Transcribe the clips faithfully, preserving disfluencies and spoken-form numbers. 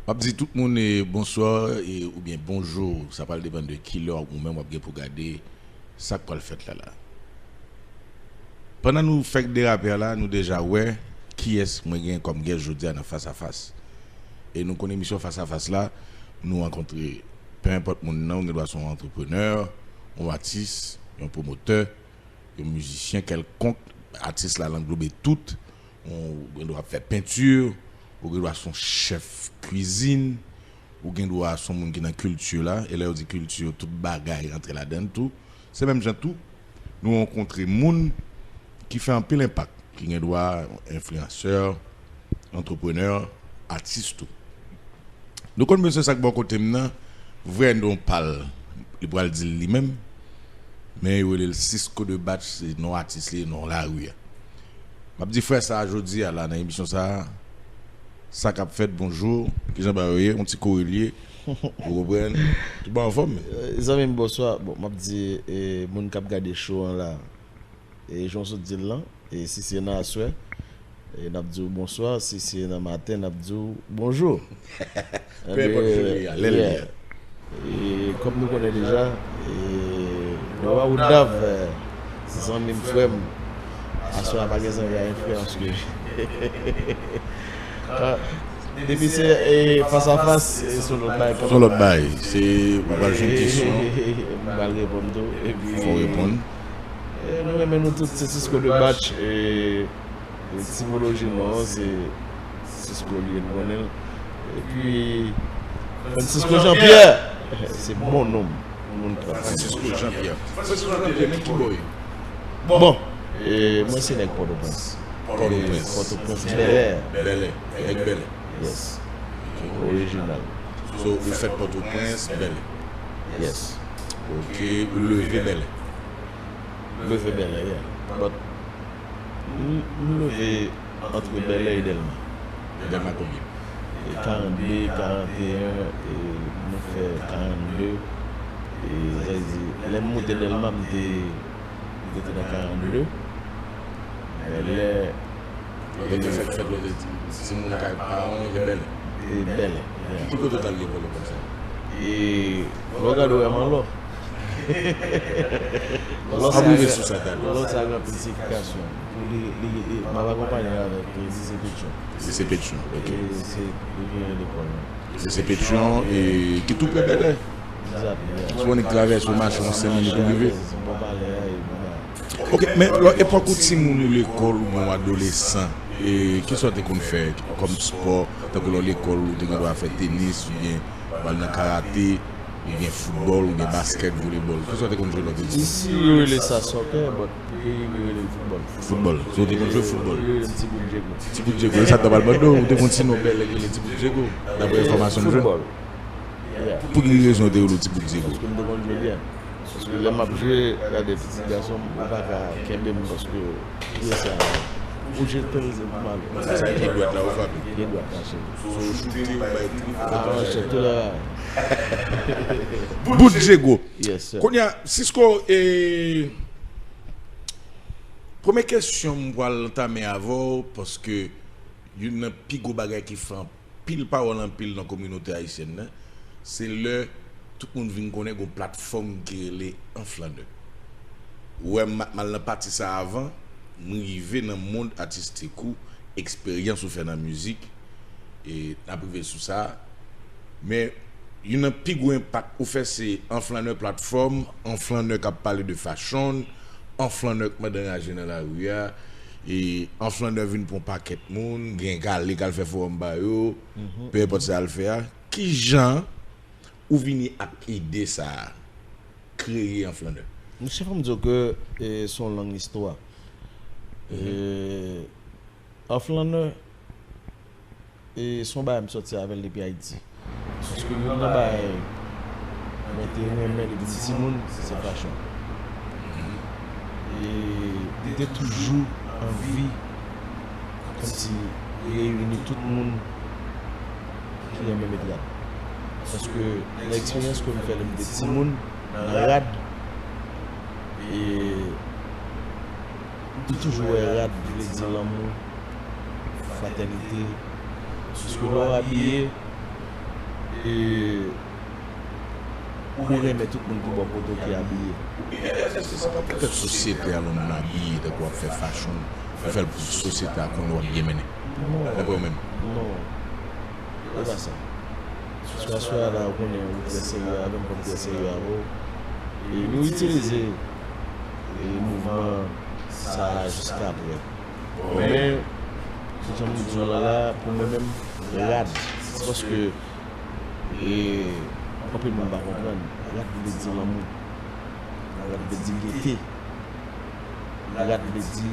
M ap di tout moun e bonswa e, oubyen bonjou. Sa pral depann de kilè ou menm w ap gen pou gade sa k pral fèt la la. Pandan nou fèk derape a la, nou deja wè kiyès mwen gen kòm gès jodi a nan Fas a Fas. E nou konn emisyon Fas a Fas la, nou rankontre, pe enpòt moun nan, ou gen dwa se yon antreprenè, yon atis, yon pwomotè, yon mizisyen kèlkonk, atis la, l anglobe tout. Ou gen dwa ap fè penti, ou gen dwa se yon chèf kwizin, ou gen dwa se yon moun ki nan kilti la, e lè yo di kilti, tout bagay rantre ladan l tou. Se menm jan tou, nou rankontre moun ki fè anpil enpak, ki gen dwa enfliyansè, antreprenè, atis tou. Nou konn mesye sa k bò kote m nan, vrè non pa l, li pral di l li menm, men yo rele l Cisco de Batch, se non atis li, non lari a. M ap di frè sa a jodi a la nan emisyon sa a, sa k ap fèt, bonjou, kijan bagay yo ye, yon ti kore l ye, ou konprann, tout bagay anfòm. Zanmi m, bonswa. Bon, m ap di e, moun k ap gade show an la, e jan w sot di l lan, e si se nan aswè, e n ap di w bonswa, si se nan maten, n ap di w bonjou. Pe enpòt jou li ye a, lè l ye a. E kòm nou konnen deja, e Nora Woodave, e, se zanmi m, frè m. Aswè a pa gen zanmi a enfliyans li. Depi se e, fas a fas, e, se yon lòt bagay. Se yon lòt bagay. Se, ou pral jwenn kesyon. M pral reponn tou. Epi, Fò w reponn. E, nou renmen nou tout, se Cisco de Batch. E, etimoloji non an, se Cisco li ye, nou konnen l. Epi, Francisco Jean Pierre, se bon non m. Moun Francisco Jean Pierre. Francisco Jean Pierre, men ki bò w ye? Bon, e, mwen se nèg Pòtoprens. Pòtoprens. Pòtoprens, Bèlè. Bèlè. Nèg Bèlè. Yes. Orijinal. So, ou fèt Pòtoprens, Bèlè. Yes. Ok, ou leve Bèlè. Leve Bèlè, yeah. But, m, m leve antre Bèlè e Dèlma. Dèlma konbyen? E karannde, karanteyen, e nou fè karannde. E, sa vle di, lè m moute Dèlma, m te, m te nan karannde. Men lè Lè te fèk fèt, lè te di, si moun kay paran w, e Bèlè. E Bèlè, yeah. Ki kote w t al lekòl konsa? E lè w gade w wè m anlò. Ap rive sou sa talè. Lò sa gen anpil siyifikasyon. Li, li, li, m ap akonpanye avèk, e, Lise Petyon. Lise Petyon, ok. E se, li gen lekòl lan. Lise Petyon, e, ki tou pre Bèlè. Exactly, yeah. Si w annik travèse, w mache yon senk minit, ou rive. Bon, pale, e, bon, Ok, men lò epòk ou timoun ou lekòl oubyen w adolesan, e, kisa w te konn fè kòm spò, tankou lè w lekòl ou te gen dwa fè tenis, oubyen w al nan karate, oubyen foutbòl, oubyen baskèt, volebòl, kisa w te konn jwe lè w te timoun? Isi, yo rele sa soccer, but peyi m, yo rele l foutbòl. Foutbòl. So, w te konn jwe foutbòl? Yo rele l Ti Bout Djego. Ti Bout Djego, e sa t ap al banndan, ou te konn sinon Bèlè ki rele Ti Bout Djego, daprè enfòmasyon m jwenn. Foutbòl. Yeah. Pou ki rezon w te rele w Ti Bout Djego? Paske m te konn jwe byen. Paske lè m ap jwe, gade pitit gason m, ou pa ka kenbe m paske pye sa, ou jete l, se pou m ale. Sa e pye dwat la ou frape? Pye dwat la, cheri. So, ou choute, ou bay tou. Ah, manchè, tout la. Bout Djego. Yes, sir. Kounye a, Cisco, e, premye kesyon m pral antame avè w, paske youn nan pi gwo bagay ki fè anpil pawòl anpil nan kominote ayisyèn nan, se lè tout moun vin konnen gon platfòm ki rele Enflannè. Ou wè, m, m al nan pati sa avan, m rive nan mond atistik ou, eksperyans ou fè nan mizik, e n ap rive sou sa. Men, youn nan pi gwo enpak ou fè se Enflannè platfòm, Enflannè k ap pale de fashion, Enflannè k mande raje nan lari a, e Enflannè vin pran pakèt moun, gen gale k al fè fowòm ba yo, pe enpòt sa al fè a. Kijan ou vini ak ide sa a, kreye Enflannè? Monchè, fò m di w ke, e, se yon long istwa. E, Enflannè, e, se yon bagay m sòti avè l depi Ayiti. Paske youn nan bagay mwen te renmen depi m timoun, se fashion. E m te toujou anvi kòmsi reyini tout moun ki renmen met rad. Paske nan eksperyans ke m fè lè m te timoun, nan rad, e m te toujou wè rad vle di lanmou, fratènite. Paske lè w abiye, E ou renmen tout moun ki bò kote w ki abiye. Ou gen rezon, se sa. Sa pa poutèt sosyete a lè moun abiye tankou w ap fè fashion, ou fè l pou sosyete a konnen w ap byen mennen. Non. Dapre w menm? Non. E pa sa. Sitiyasyon a la, ou konnen, ou trè serye avè m, fò m trè serye avè w. E nou itilize e mouvman sa a jiskaprè. Men, jan m di w la, la, pou mwen menm, rad, se paske e anpil moun pa konprann. Rad vle di lanmou. Rad vle di gete. Rad vle di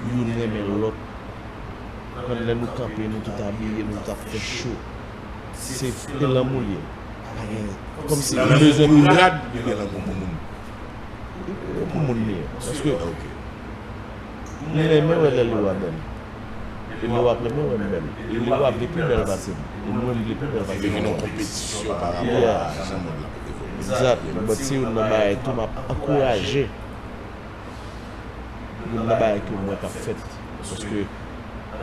youn renmen lòt. Konn lè nou kanpe, nou tout abiye, nou tout ap fè cho. Se, se lanmou l ye. Pa gen, kòmsi nou bezwen pou rad, gen lanmou pou moun. E pou moun li ye. Paske m renmen wè lè Lewa bèl. E Lewa ap renmen wè m bèl. E Lewa vle pi bèl pase m. E mwen, m vle pi bèl pase m. Vin yon konpetisyon pa rapò a jan mond la ap evolye. Exact. But se youn nan bagay tou m ap ankouraje. Youn nan bagay ke m wè k ap fèt. Paske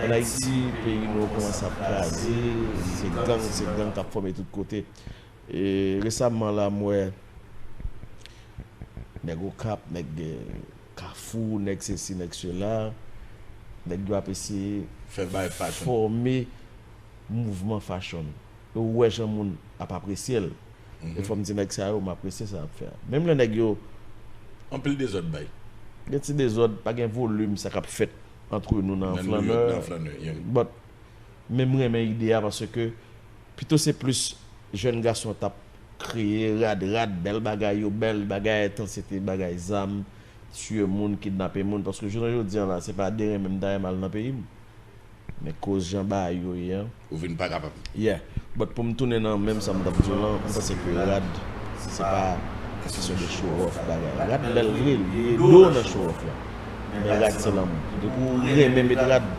ann Ayiti, peyi nou kòmanse ap kraze, se gang, se gang k ap fòme tout kote. E resaman la, m wè nèg Okap, nèg, eh, Kafou, nèg sesi, nèg sela, nèg yo ap eseye fè bay fashion, fòme mouvman fashion. Yo wè jan moun ap apresye l. E fò m di nèg sa yo, m apresye sa y ap fè a. Menm lè nèg yo anpil dezòd bay. Gen ti dezòd, pa gen volim sa k ap fèt antre nou nan Flaneur. But, men m renmen ide a paske pito se plis jèn gason t ap kreye rad, rad, bèl bagay, yo bèl, bagay, tan se te bagay zam, tiye moun, kidnape moun, paske jounen jodi a la, se pa de renmen m ta renmen al nan peyi m. Men koz jan bagay yo ye an. Ou vin pa kapab. Yeah. But pou m tounen nan menm sa m t ap di w lan, m panse ke rad, se pa kesyon de show off bagay. Rad bèl vre, li ede w nan show off la. Men rad se lanmou. Depi w renmen met rad,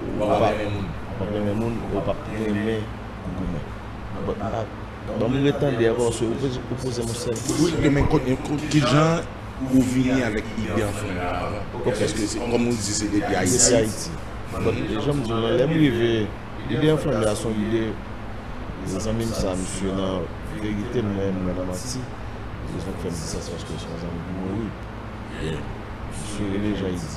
ou p ap renmen moun, ou p ap renmen moun, ou p ap renmen goumen. But, ah, ban m retande avan, paske ou poze, ou poze m yon sèl kesyon. Wi, men kot, kot, ki jan ou vini avèk ide an Flaneur a avan? Ok. Paske se, kòm ou di, se depi Ayiti. Depi Ayiti. But, jan m di w lan, lè m rive, ide an Flaneur a se yon ide, zanmi m sa, misye nan verite, m wè, m wè nan manti. Rezon k fè m di sa, se paske se yon zanmi ki mouri. Yeah. Misye rele Jean Ydy.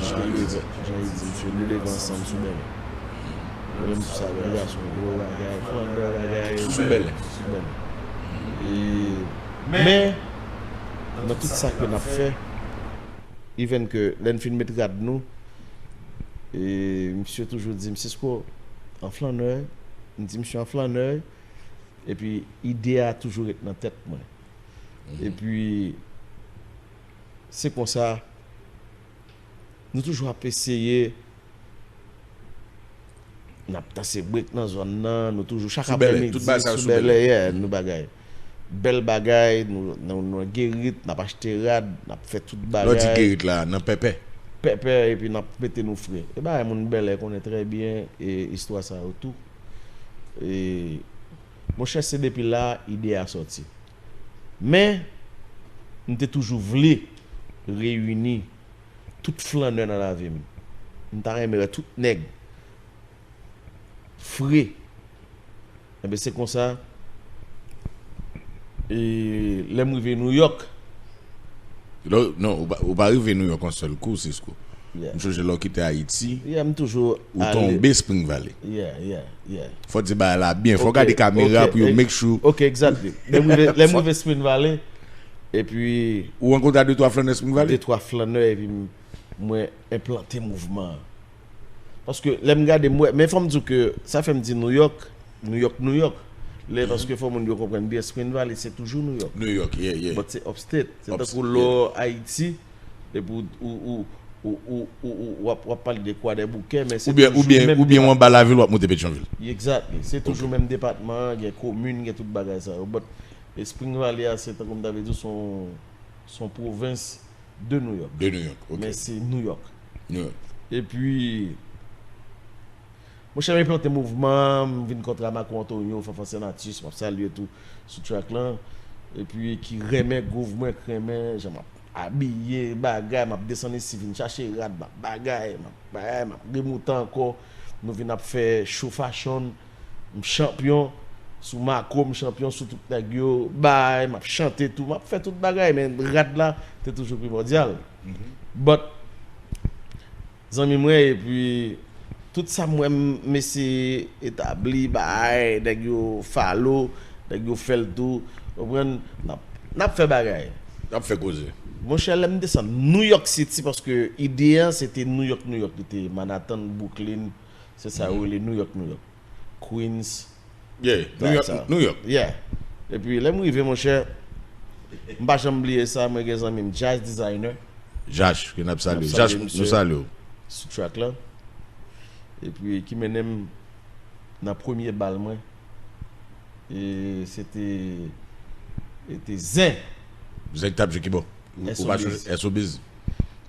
Jean Ydy. Jean Ydy, misye, nou leve ansanm sou Bèlè. Mwen menm, sa, Bèlè a se yon gwo bagay, Flaneur bagay. Sou Bèlè. Sou Bèlè. E, men, nan tout sa ke n ap fè, even ke lè n fin met rad nou, e, misye toujou di m, "Cisco, an Flaneur?" M di, "Misye, an Flaneur." Epi, ide a toujou ret nan tèt mwen. Epi, se konsa, nou toujou ap eseye, n ap danse break nan zòn nan, nou toujou, chak aprèmidi, sou Bèlè, yeah, nou bagay. Bèl bagay, nou, nou, nou gen rit, n ap achte rad, n ap fè tout bagay. Lè w di gen rit la, nan pèpè? Pèpè, epi n ap mete nou fre. E bagay moun Bèlè konnen trè byen, e istwa sa yo tou. E, monchè, se depi la, ide a sòti. Men, m te toujou vle reyini tout Flaneur nan lavi m. M ta renmen wè tout nèg fre. Enben, se konsa, e, lè m rive Nouyòk. Lè w, non, ou pa, ou pa rive Nouyòk yon sèl kou, Cisco. Yeah. M sonje lè w kite Ayiti, yeah, m toujou ou ale, tonbe Spring Valley. Yeah, yeah, yeah. Fò w di bagay la byen, fò w gade kamera pou yo make sure. Ok, exactly. Lè m rive, lè m rive Spring Valley, epi ou rankontre de twa Flaneur Spring Valley? De twa Flaneur, epi m, mwen enplante mouvman an. Paske lè m gade, m wè, men fò m di w ke sa fè m di Nouyòk, Nouyòk, Nouyòk. Lè, paske fò moun yo konprann byen, Spring Valley, se toujou Nouyòk. Nouyòk, yeah, yeah. But se upstate. Se tankou lè w Ayiti, epi w, w ap, w ap pale de Kwadèboukè, men se toujou menm depatman. Oubyen, oubyen w anba lavil, w ap monte Petyonvil. Exactly. Se toujou menm depatman an, gen komin, gen tout bagay sa yo. But, e Spring Valley a, se tankou m ta vle di w, se yon, se yon pwovens de Nouyòk. De Nouyòk, ok. Men se Nouyòk. Nouyòk. Epi, monchè, m enplante mouvman an, m vin kontre a Marco Antonio, Fanfan Senatus, m ap salye tou sou track lan. Epi, ki renmen groove mwen, k renmen jan m ap abiye, bagay, m ap desann isi, vin chache rad, m ap bagay, m ap bagay, m ap remoute ankò. Nou vin ap fè show fashion, m chanpyon. sou Mako, m chanpyon sou tout nèg yo, bay, m ap chante tou, m ap fè tout bagay, men rad la te toujou primòdyal. But, zanmi mwen, epi tout sa m wè m eseye etabli, bay, nèg yo follow, nèg yo fè l tou, konprann, n ap, n ap fè bagay. N ap fè koze. Monchè, lè m desann New York City, paske ide an, se te New York, New York, li te Manhattan, Brooklyn, se sa yo rele New York, New York. Queens, Yeah, New York, New York. Yeah. Epi lè m rive, monchè, m pa janm bliye sa, mwen gen zanmi m, Jazz Designer. Jash, ke n ap salye. Jash, nou salye w. Sou track la. Epi ki mennen m nan premye bal mwen. E se te, e te Zen. Zen k t ap jwe kibò. Ou pa chonje, S O Biz.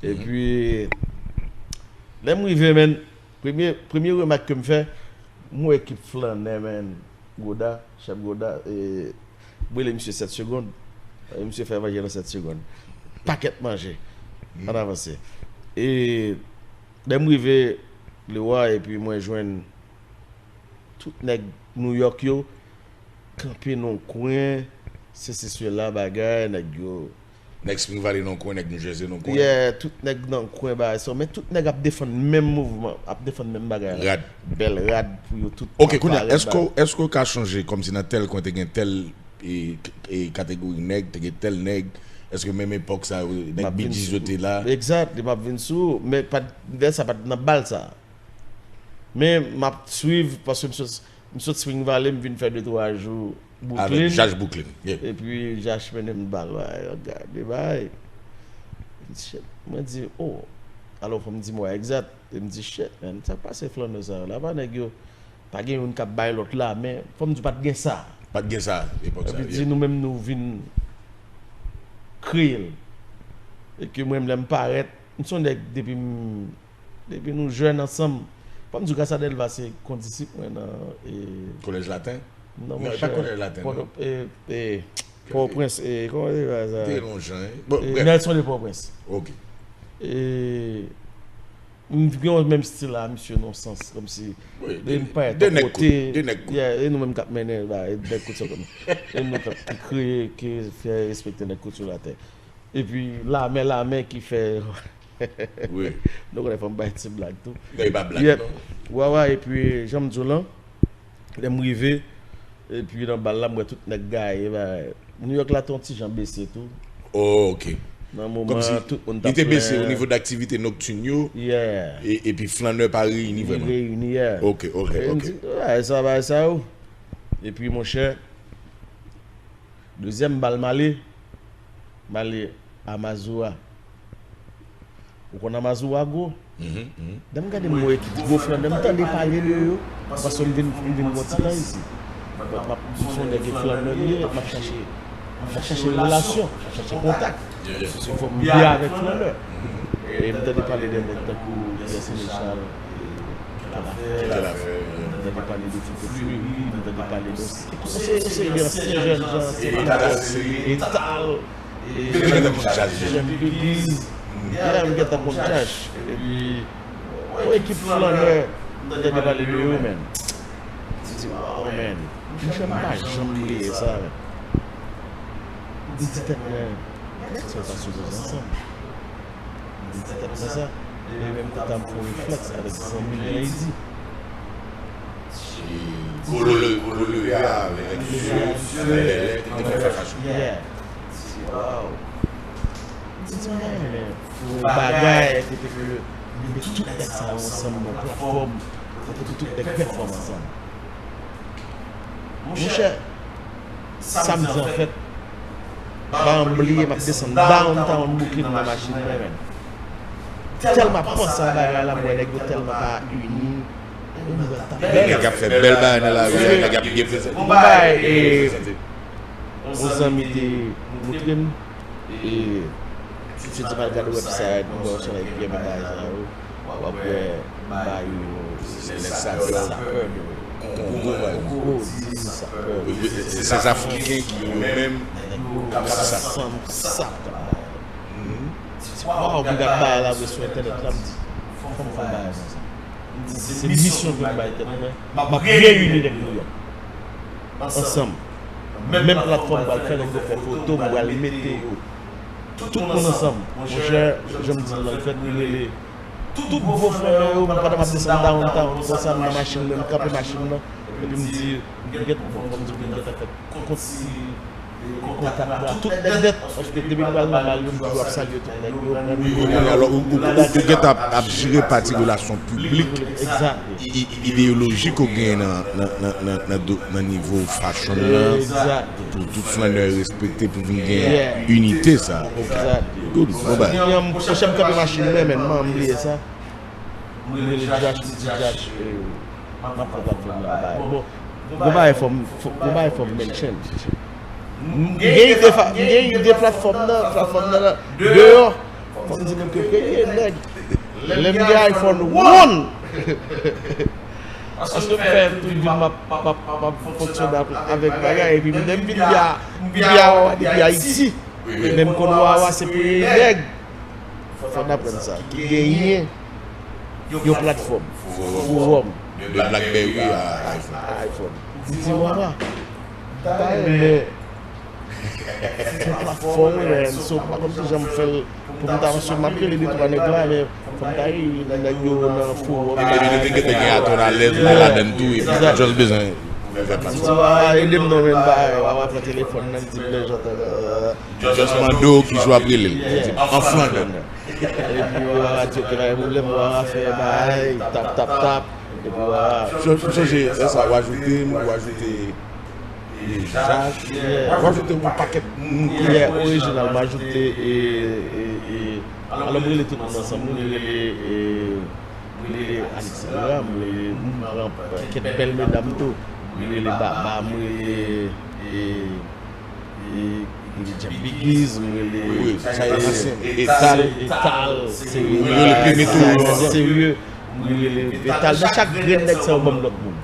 Epi, lè m rive, menn, premye, premye remak ke m fè, m wè ekip Flannè, menn, Goda, chèf Goda, e, m rele misye sèt segonn. E misye fè manje nan sèt segonn. Pakèt manje. Ann avanse. E lè m rive Lewa, epi mwen jwenn tout nèg New York yo kanpe nan yon kwen, sesi sela, bagay, nèg yo. Nèg Spring Valley nan yon kwen, nèg New Jersey nan yon kwen. Yeah, tout nèg nan yon kwen, bagay sa, men tout nèg ap defann menm mouvman, ap defann menm bagay la. Rad. Bèl rad pou yo tout. Ok, kounye a, èske, èske w ka chonje kòmsi nan tèl kwen te gen tèl e, e kategori nèg, te gen tèl nèg, èske menm epòk sa yo, nèg Bee Gees yo te la? Exactly, m ap vin sou ou, men pa t, lè sa pa t nan bal sa. Men m ap swiv, paske m sot, m sot Spring Valley, m vin fè de twa jou Brooklyn. Avèk Jash Brooklyn. Epi Jash mennen m bal, bay, gade bay. M di, shit. Mwen di, oh. Alò, fò m di mo a egzat. E m di, shit, man, sa k pase flannè sa yo la? Pa nèg yo, pa gen youn k ap bay lòt la, men fò m di w pa t gen sa. Pa t gen sa, epòk sa. Epi di nou menm nou vin kreye l. E ke mwen menm lè m parèt, m se yon nèg depi m Depi nou jèn ansanm. Fò m di w Casa Delva se kondisip mwen nan. Kolèj Laten? Non, monchè. Pa Kolèj Laten, non. Pòtoprens, e, kòman se sa? Te lonjan, wi. Bon, brèf. Nelson de Pòtoprens. Ok. E, m gen yon menm stil a misye nan yon sans, kòmsi. Wi, de, de nèg kout, de nèg kout. Yeah, e nou menm k ap mennen, ba, e nèg kout sa kòm. E nou k ap, ki kreye, ki fè respekte nèg kout sou latè. Epi, Lame, Lame ki fè Wi. Nou konnen fò m bay ti blag tou. Nèg pa blag non. Wawa, epi jan m di w lan, lè m rive, epi nan bal la, m wè tout nèg gaye, bagay. New York la te yon ti jan bese tou. Oh, ok. Nan moman an, tout moun t ap plenyen. Kòmsi li te bese o nivo d aktivite noktin yo. Yeah. E, epi flannè pa reyini vrèman. Li reyini, yeah. Ok, ok, ok. E m di, bagay sa, bagay sa yo. Epi, monchè, dezyèm bal m ale, m ale Amazua. Ou konn Amazua gwo? Lè m gade mo ekip gwo flannè, m tande pale de yo, paske m vin, m vin gon ti tan isi. M ap, m se yon nèg flannè m ye, m ap chache, m ap chache relasyon, m ap chache kontak. Se fò m byen avèk flannè. E m tande pale de nèg tankou Pierre Sénéchal, Kalafè, m tande pale de Fouco Fleury, m tande pale de yon seri de ansyen jèn jan, se Etal, Etal, e jèn Bee Gees. Yeah, m gentan konn Jash. Epi, yon ekip flannè, m tande pale de yo, man. M di, wow, man. Monchè, m pa janm bliye sa, man. M di tèt mwen, nèg sa yo ta sipoze ansanm. M di tèt mwen sa, e menm kote a m fè yon reflèks avèk zanmi m Lady. Gwo leve, gwo leve a avèk misye, avèk lè, te fè fach. Yeah. M di, wow. M di, man, men, yon bagay, kote ke, men tout nèg sa yo ansanm nan platfòm, kote tout nèg pèfòm ansanm. Monchè, samdi an fèt, pa bliye m ap desann downtown Brooklyn nan machin mwen, men. Tèlman ap panse a bagay la, m wè nèg yo tèlman pa ini. Nèg ap fè bèl bagay nan lari a, nèg ap byen prezante. Yon bagay, e, yon zanmi te montre m, e, si w di m al gade website, m wè yon seri nèg ki renmen bagay sa yo. W ap wè Bayou, se lè Sapè, Kongo, Kongo, di Sapè. Se Santafriken ki yo menm k ap sap. K ap sap. Waw, m gad bagay la vre sou entènèt la, m di, fò m fè yon bagay konsa. M di, se misyon ke m bay tèt mwen, m ap reyini nèg Nouyòk. ansanm. Menm platfòm pral fè, nèg yo fè foto, m pral mete yo. Tout moun ansanm. Monchè, jan m di l lan, l fèt, m rele tout gwo flannè yo, pandan m ap desann downtown, konsa m nan machin mwen, m kanpe machin nan, epi m di, m gen, fò m di, m gen fè konsi kontak la, tout nèt nèt, paske depi m pral nan bal yo, m toujou ap salye tout nèg yo, pran nimewo yo, alò, ou, ou, ou, ou gentan ap, ap jere pati relasyon piblik, egzak, i, i, ideyolojik ou gen nan, nan, nan, nan, nan do, nan nivo fashion nan, egzak, pou tout flannè respekte, pou vin gen, yeah, inite sa. Egzak. Good, bon bagay. Kounye a, m, pwochèn m kanpe machin mwen, men, m bliye sa. M rele Jash, m di Jash, eh, m ap fè platfòm nan bay. Bon, gon bagay fò m, fò, gon bagay fò m mention. M gen ide, fa- m gen ide platfòm nan, platfòm nan deyò. Fò m di nou ke premye nèg, lè m gen iPhone one. Paske m fè tout vi m ap, ap, ap, ap fonksyone ap, avèk bagay, epi lè m vin via, m via Wawa depi Ayiti. Men m konn Wawa se premye nèg, fò n aprann sa, ki genyen yon platfòm, fowòm, de BlackBerry a iPhone. Di, di Wawa, m ta renmen fè platfòm, men, so, m pa konn kijan m fè l pou m ta, paske m ap rele de twa nèg la, men fò m ta rele nèg yo nan fowòm la. Epi nou te gentan gen Aton Alèz, nou te ladann tou, epi just bezwen fè platfòm. Di Wawa, ede m non, men, ba, Wawa pran telefòn nan, di m, men, Jonathan, euh, just mande w ki jou ap rele l. Di, an flannè. Epi Wawa di, ok, pa gen pwoblèm, Wawa fè bay, tap, tap, tap. Epi Wawa. M sonje, lè sa, w ajoute m, w ajoute Jash, yeah, w ajoute yon pakèt moun ki, yeah, orijinal, m ajoute, e, e, e, alò, m rele tout moun ansanm, m rele, e, m rele Alexandra, m rele, m pran pakèt bèl medam tou, m rele Baba, m rele, e, e, m rele Jeff Biggies, m rele, wi, sa e ansyen, Etal, Etal, serye, m rele Pimito, serye, m rele Vetal, men chak grenn nèg sa yo ban m lòt moun.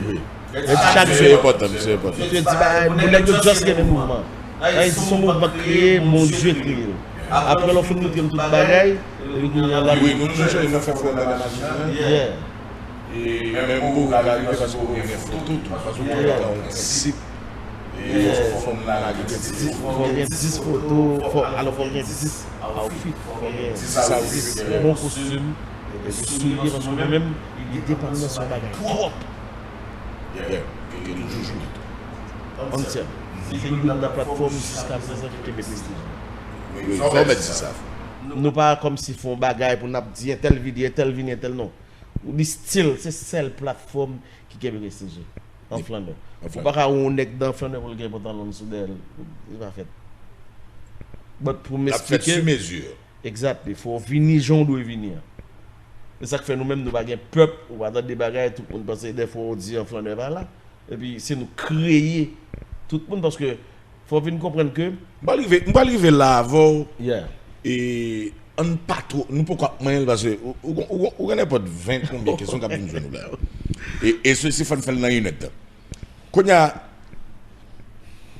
Wi. Rèd chak jou. Misye enpòtan, misye enpòtan. Misye di bagay, moun nèg yo just renmen mouvman. Sa vle di se yon mouvman k kreye, Bondye kreye l. Apre lè w fin montre m tout bagay, epi kounye a la. Wi, wi, nou, nou chanje, nou fè fwon nan machin nan. Yeah. E menm pou w ka rive paske w gen foto tou, paske w gen yon sit. E fò, fò m la lage dis foto. Fò w gen dis foto, fò, alò fò w gen dis outfit, fò w gen dis bon kostim, epi soulye, paske mwen menm, ide pa m nan se yon bagay pwòp. Yeah, ke, ke nou joujou. Ansyen. Se youn nan platfòm jiska prezan ki kenbe prestij. Wi, fò w mèt di sa. Nou pa kòmsi fè yon bagay pou n ap di entèl vini, entèl vini, entèl non. Li still, se sèl platfòm ki kenbe prestij li. An flannè. Ou pa ka wè yon nèg nan flannè pou l gen pantalon sou dèyè l. Li pa fèt. But pou m eksplike. L ap fèt sou mezi. Exactly. Fò w vini jan w dwe vini an. Se sa k fè nou menm nou pa gen pèp, ou pa tande bagay, tout moun panse dèfwa w di an flannè pa la. Epi se nou kreye tout moun paske fò w vin konprann ke. M pral rive, m pral rive la avè w. Yeah. E ann pa twò, nou poko ap manyen l paske ou, ou, ou, ou gen nenpòt ven konbyen kesyon k ap vin jwenn ou la. E, e se, se fò n fè l nan inèdtan. Kounye a,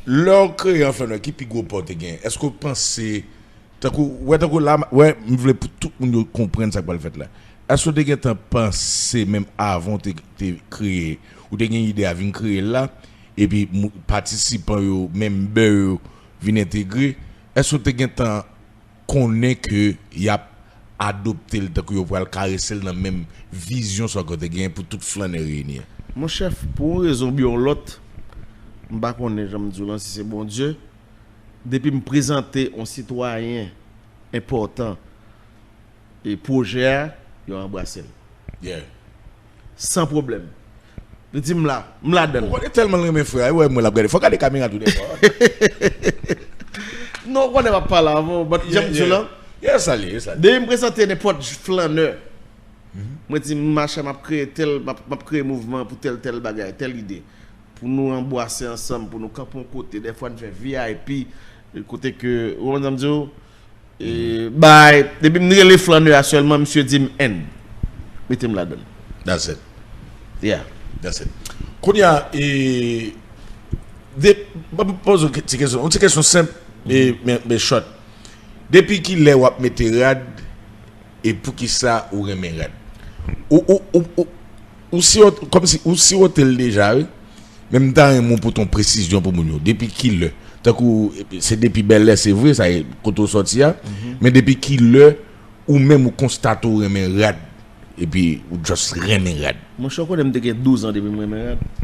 lè w kreye an flannè, ki pi gwo pa w te gen? Èske w panse Tankou, wè, tankou la, wè, m vle pou tout moun yo konprann sa k pral fèt la. Èske w te gentan panse, menm avan w te, te kreye, ou te gen ide a vin kreye l la, epi mou-, patisipan yo, menm bè yo, vin entegre, èske w te gentan konnen ke y ap adopte l tankou yo pral karese l nan menm vizyon sa w te genyen pou tout flannè reyini an? Monchè, pou yon rezon oubyen yon lòt, m pa konnen, jan m di w lan, si se Bondye, depi m prezante yon sitwayen enpòtan e pwojè a, yo anbrase l. Yeah. San pwoblèm. Li di m la, m ladan l. Ou konnen tèlman l renmen frè a, ou wè mwen l ap gade. Fò w gade kamera tou dèfwa. Non, ou konnen m ap pale avè w, but jan m di w lan. Yeah, sa l ye, sa l ye. Depi m prezante nenpòt flannè, mwen di m, machè, m ap kreye tèl, m ap, m ap kreye mouvman pou tèl, tèl bagay, tèl ide. Pou nou anbwase ansanm, pou nou kanpe yon kote. Dèfwa n fè V I P, kote ke, ou konprann sa m di w? E, bay, depi m rele flannè a sèlman, misye di m, "N." Mete m ladan l. That's it. Yeah. That's it. Kounye a, e, de, ban m poze w ti kesyon. Yon ti kesyon senp, e, men, men short. Depi kilè w ap mete rad, e poukisa ou renmen rad? Ou, ou, ou, ou, ou siwote, kòmsi, ou siwote l deja, wi. Men m ta renmen w pote yon presizyon pou moun yo. Depi kilè? Tankou, se depi bèlè, se vre, sa e kote w sòti a. Men depi kilè ou menm ou konstate w renmen rad? Epi ou just renmen rad? Monchè, w konnen m te gen douz an depi m renmen rad.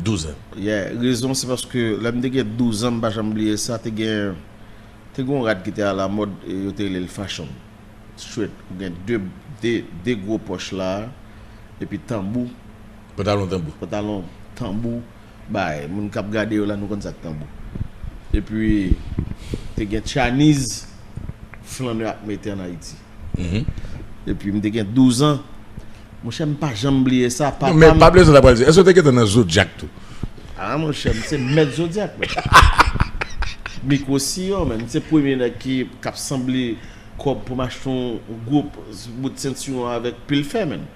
Douz an? Yeah, rezon se paske lè m te gen douz an, m pa janm bliye sa, te gen, te gen yon rad ki te alamòd, e yo te rele l fashion. Straight, ou gen de, de, de gwo pòch la, epi tanbou. Pantalon tanbou. Pantalon tanbou, bay, moun k ap gade yo la, nou konn sa k tanbou. Epi, te gen Chinese flannè ap mete ann Ayiti. Epi, m te gen douz an. Monchè, m pa janm bliye sa. Non, papa men m pa bliye sa, ta pral di. Èske w te gentan nan Zodiak tou? Ah, monchè, m se mèt Zodiak, men. Mikwo Siyon, men. M se premye nèg ki, k ap sanble kòb pou m achte yon gwo bout sentiwon avèk pil fè, men.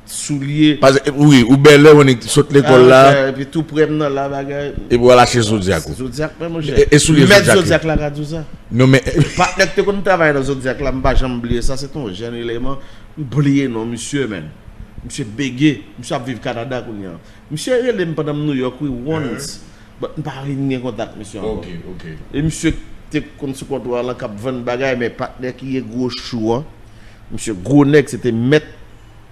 Soulye. Paske, wi, ou bèlè, ou annik sot lekòl la. Ah, epi tou prè m nan la, bagay. Epi w al achte Zodiak ou. Zodiak, men, monchè. E, e soulye Zodiak yo? Mèt Zodiak la ka di w sa. Non, men patnè k te konn travay nan Zodiak la, m pa janm bliye sa, se te yon jèn eleman. M bliye non misye, men. Misye bege, misye ap viv Kanada kounye a. Misye rele m pandan m Nouyòk, wi, once. But m pa vin gen kontak misye ankò. Ok, ok. E misye te konn sou kontwa lan k ap vann bagay, men patnè ki ye gwo chou an, misye gwo nèg, se te mèt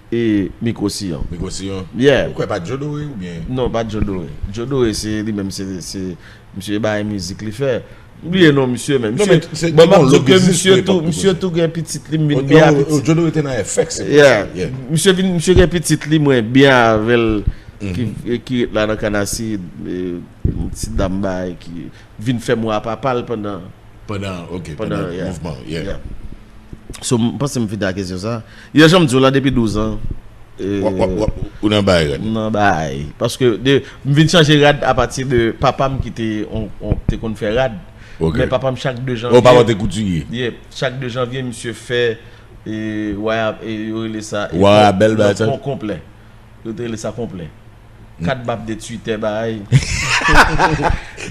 e Mikwo Siyon. Mikwo Siyon? Yeah. Ou kwè pa t Djodore oubyen? Non, pa t Djodore. Djodore, se li menm, se, se misye bay mizik li fè. M bliye non misye, men. Non, misye, men se, bon, m ap di w ke misye tou, misye tou gen pitit li, m vin byen apetit. Djodore te nan F X, se pou sa. Yeah. Misye vin, misye gen pitit li, mwen byen avè l, ki, ki ret la nan Kanasi, e, yon ti dam bay, ki vin fè m wè a papa l pandan, pandan, ok, pandan, pandan yeah, mouvman, yeah. Yeah. So, m panse m fini ak kesyon sa. Yeah, jan m di w la, depi douz an, e, w, w, w, ou nan bay rad? M nan bay. Paske de, m vin chanje rad apati de papa m ki te, on, on, te konn fè rad. Ok. Men papa m chak de janvye. Oh, papa w te koutye? Yeah, chak de janvye, misye fè, e, waya, e, yo rele sa, e, waya bèl bagay sa? Kon-, konplè. Yo te rele sa konplè. Kat baf de twitè bay.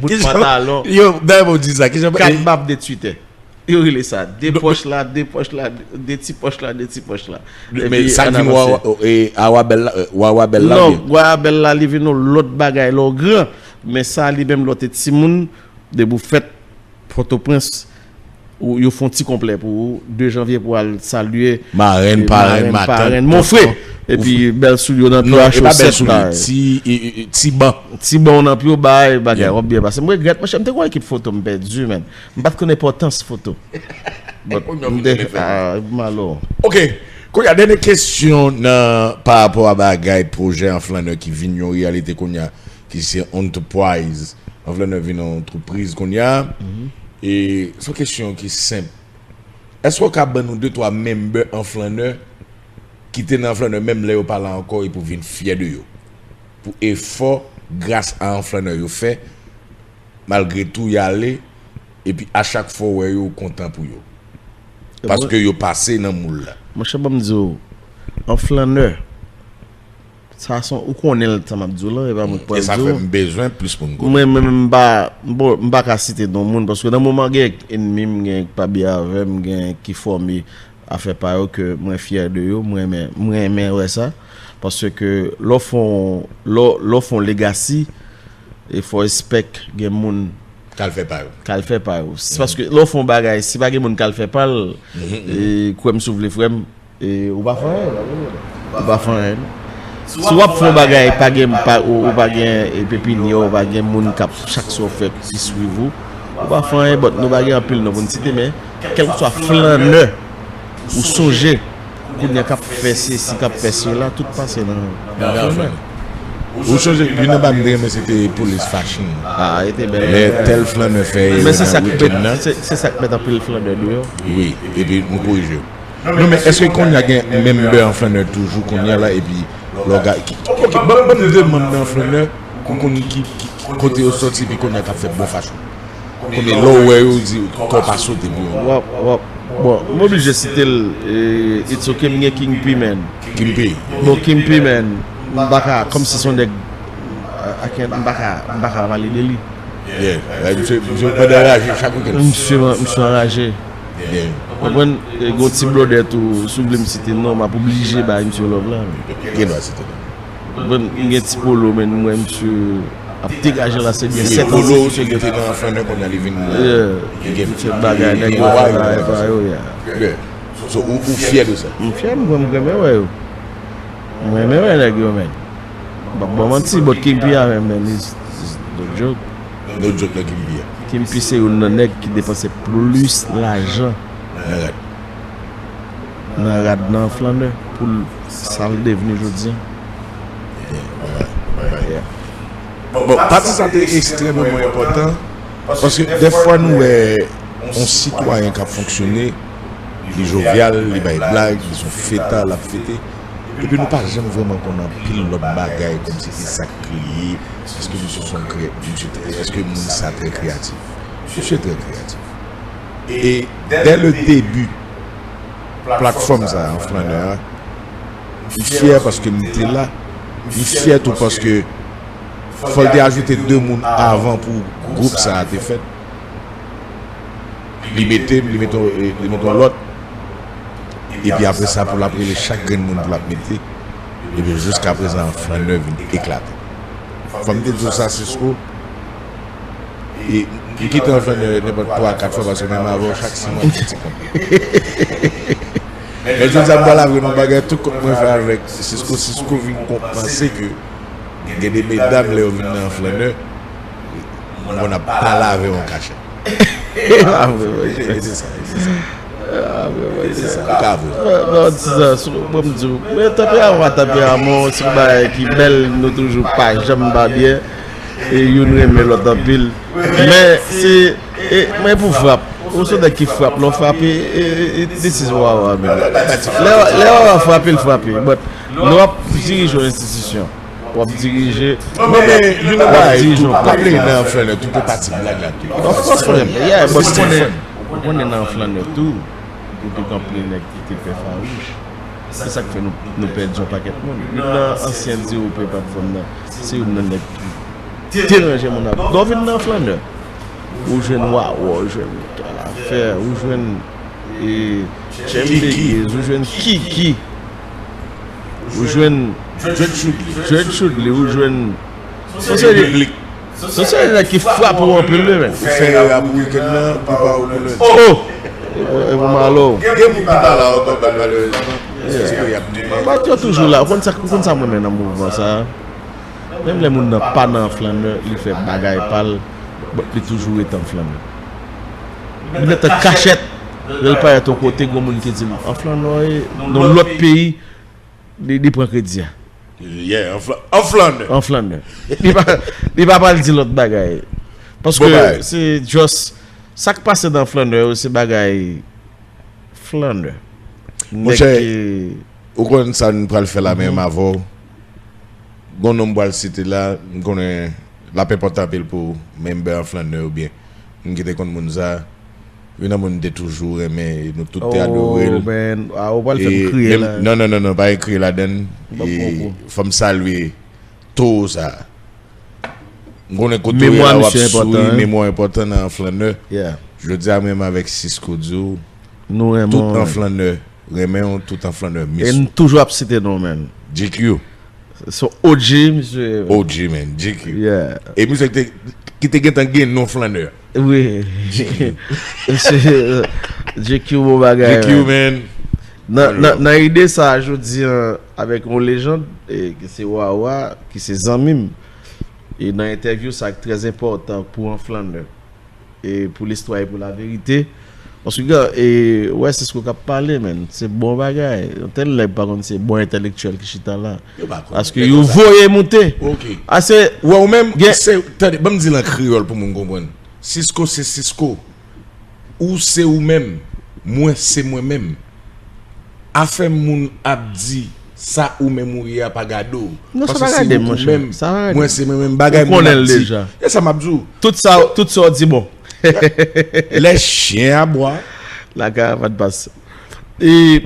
Bout pantalon. Yo, dayè mwen di sa, kijan? Kat baf de twitè. Yo rele sa. De pòch la, de pòch la, de ti pòch la, de ti pòch la. Men sa k vin wa, e, awa bèl la, e, wawa bèl la, non, wawa bèl la, li vin yon lòt bagay lè w gran. Men sa, li menm lè w te timoun, depi w fèt, Pòtoprens, ou, yo fè yon ti konplè pou ou, de janvye pou al salye, marenn, parenn, matant, parenn, mon frè. Epi bèl soulye w nan pye w, chosèt la. Ti, e, e, e, ti ban. Ti ban w nan pye w, bay, bagay, w ap byen pase. M regrèt, monchè, m te gen yon ekip foto, m pèdi, men. M pa t konn enpòtans foto. But, m te, ah, malo. Ok. Kounye a, dènye kesyon nan, pa rapò a bagay, pwojè an flannè ki vin yon reyalite kounye a, ki se Enterprise. An flannè vin yon antrepriz kounye a. E se yon kesyon ki senp. Èske w ka ban nou de twa member an flannè ki te nan an flannè menm lè yo pa la ankò epi w vin fyè de yo? Pou efò, gras a an flannè yo fè, malgre tou y ale, epi a chak fwa w wè yo, w kontan pou yo. Paske yo pase nan moul la. Monchè, ban m di w, an flannè, sa se yon, ou konnen l, sa m ap di w lan, e pa mwen k pral di w. E sa fè m bezwen plis moun konnen. Mwen menm, m pa, m pa, m pa ka site non moun, paske nan moman gen ennmi m, gen k pa byen avè m, gen ki fòme afè pa yo ke mwen fyè de yo, mwen renmen, mwen renmen wè sa. Paske lè w fè yon, lè w, lè w fè yon legacy, e fò w espèk gen moun k al fè pa yo. K al fè pa yo. Se paske lè w fè yon bagay, si pa gen moun k al fè pa l, e kwè m si w vle frè m, e ou pa fè anyen. Ou pa fè anyen. Si w ap fè yon bagay, pa gen, pa, ou, ou pa gen, e, pepinyè, ou pa gen moun k ap, chak sa w fè, ki swiv ou, ou pa fè anyen, but nou pa gen anpil non pou n site, men kèlkeswa flannè ou sonje, kounye a k ap fè sesi, k ap fè sela, tout pase nan, nan flannè. Ou sonje, youn nan bagay m te renmen, se te Police Fashion. Ah, e te bèl. Lè tèl flannè fè, men se sa k mèt, se, se sa k mèt anpil flannè deyò. Wi, epi nou korije yo. Non, men èske kounye a gen member an flannè toujou kounye a la, epi lè w gade, ok, ban, ban m de member an flannè, pou konn ki, ki, kote yo sòti, epi kounye a k ap fè bon fashion. Kounye a lè w wè yo, w di, kò w pa sote pou yo. W ap, w ap, bon, m oblije site l, e, it's ok, m gen King P, man. King P. Bon, King P, man, m pa ka, kòmsi se yon nèg, I can't, m pa ka, m pa ka pale de li. Yeah, like, misye, misye pandan raje chak wikenn. Misye, misye anraje. Yeah. Konprann? E, gon ti blòdè tou, si w vle m site non, m ap oblije bay misye love la. Gen dwa site non. Bon, m gen Ti Polo, men m wè misye ap degaje la, se byen sèt an. Polo ki te nan Flannè, kounye a li vin nan, yeah, li gen, misye bagay, nèg yo fè bagay pa yo, yeah. Yeah. So, ou, ou fyè de sa? M fyè, m, m renmen wè yo. M renmen wè nèg yo, men. M p ap ba w manti, but King P a menm, men, is, is no joke. No joke nan King P a. King P se youn nan nèg ki depanse plis lajan nan rad nan Flannè pou l, sa l devni jodi a. Yeah, alright, alright. Yeah. Bon, pati sa te ekstrèmeman enpòtan, paske dèfwa nou wè yon sitwayen k ap fonksyone, li jovyal, li bay blag, li se yon feta, l ap fete. Epi nou pa janm vrèman konn anpil lòt bagay, kòmsi ki sa k li ye, èske misye se yon kreyè, misye, èske moun sa trè kreyatif. Misye trè kreyatif. E dès le début, platfòm sa a, Flannè a, m fyè paske m te la. M fyè tou paske fò l te ajoute de moun avan pou gwoup sa a te fèt. Li mete m, li mete, li mete yon lòt. Epi apre sa, pou l ap rele chak grenn moun pou l ap mete. Epi jiska prezan, Flannè vin eklate. Fò m te di w sa, Cisco. E m kite Flannè nenpòt twa, kat fwa, paske menm avè w, chak si mwa, m fè ti kont. Men jodi a, m pral avwe nou bagay, tout kont mwen fè avèk Cisco. Cisco vin konn panse ke gen de medam, lè yo vin nan Flannè, m konn ap pale avè yo an kachèt. Ah, vre, vre. E se sa, e se sa. Ah, vre, vre. E se sa, ou ka avwe. Non, non, ti sa, sou, bon, m di w, men tanperaman, tanperaman, se yon bagay ki bèl, nou toujou pa janm pa byen, e youn renmen lòt anpil. Men, se, e, men pou frap, ou se nèg ki frap, lè w frape, e, e, e, this is wawa, man. Lè, lè wawa frape, l frape, but lè w ap dirije yon enstitisyon, w ap dirije, non, men, you know, w ap why, dirije tou, yon pa pati. Play nan Flannè tou, te pati blag la tou. Of course, man. Yeah, but ou konnen, ou konnen nan Flannè tou, ou te gen anpil nèg ki te pè fawouch. Se sa k fè nou, nou pèdi yon pakèt moun. Youn nan ansyen D O P platfòm nan, se youn nan nèg ki te ranje moun ap. Lè w vin nan Flannè, ou jwenn Wawa, ou jwenn Kalafè, ou jwenn, e, Chèm Kiki. Degez, ou jwenn Kiki. Ou jwenn Dread Chudley. Dread Chudley, ou jwenn, se yon seri, se yon seri nèg ki frape w anpil, wi, men. Ou fè erè pou wikenn nan, prepare w pou lendi. Oh! E, e pou Malo. Gen moun ki pa la ankò, malerezman. Yeah. Paske y ap tounen. But yo toujou la. Ou konn sa, ou konn sa m renmen nan mouvman sa a? Menm lè moun nan pa nan Flannè, li fè bagay pa l, but li toujou rete an Flannè. Li mèt an kachèt, lè l parèt yon kote, gen moun ki di l an Flannè, nan lòt peyi, li, li pran kredi a. Yeah, an Fla-, an Flannè. An Flannè. Li pa, li pa pral di lòt bagay. Paske se just, sa k pase nan Flannè yo, se bagay Flannè. Monchè, ou konn sa n pral fè la menm avè w. Gon non m pral site la, m konnen l ap enpòtan anpil pou member an Flannè oubyen moun ki te konn moun sa. Youn nan moun m te toujou renmen, e nou tout te adore l. Oh, man. Ah, ou pral fè m kriye la. Non, non, non, non, pa gen kriye ladan l. E fò m salye towo sa. M konnen kote w ye la, w ap souri, memwa enpòtan nan Flannè. Yeah. Jodi a, menm avèk Cisco di w, nou renmen tout an Flannè renmen w, tout an Flannè miss w. E n toujou ap site non, man. G Q. Se yon O G, misye. O G, man, G Q. Yeah. E misye ki te, ki te gentan gen non Flannè. Wi. G Q. Misye, G Q bon bagay, G Q, man. Nan, nan, nan ide sa a, jodi a, avèk yon lejand, e, ki se Wawa, ki se zanmi m, e nan entèvyou sa a ki trè enpòtan pou an Flannè, e pou listwa e pou laverite. Paske, e, wè, Cisco k ap pale, man. Se bon bagay. Yon tèl nèg pa konn se bon entèlektyèl ki chita la. Yo pa konn. Paske yo voye moute. Ok. Ase, wè, ou menm, gen se, tande, ban m di l an kreyòl pou moun konprann. Cisco se Cisco. Ou se ou menm. Mwen se mwen menm. Afè moun ap di sa ou menm ou ye a pa gade w. Non, sa pa gade m, monchè. Paske se ou menm, sa pa gade m. Mwen se mwen menm, bagay moun ap di. Ou konnen l deja. E sa m ap di w. Tout sa, tout sa w di bon. Les chiens aboient. La caravane passe. E,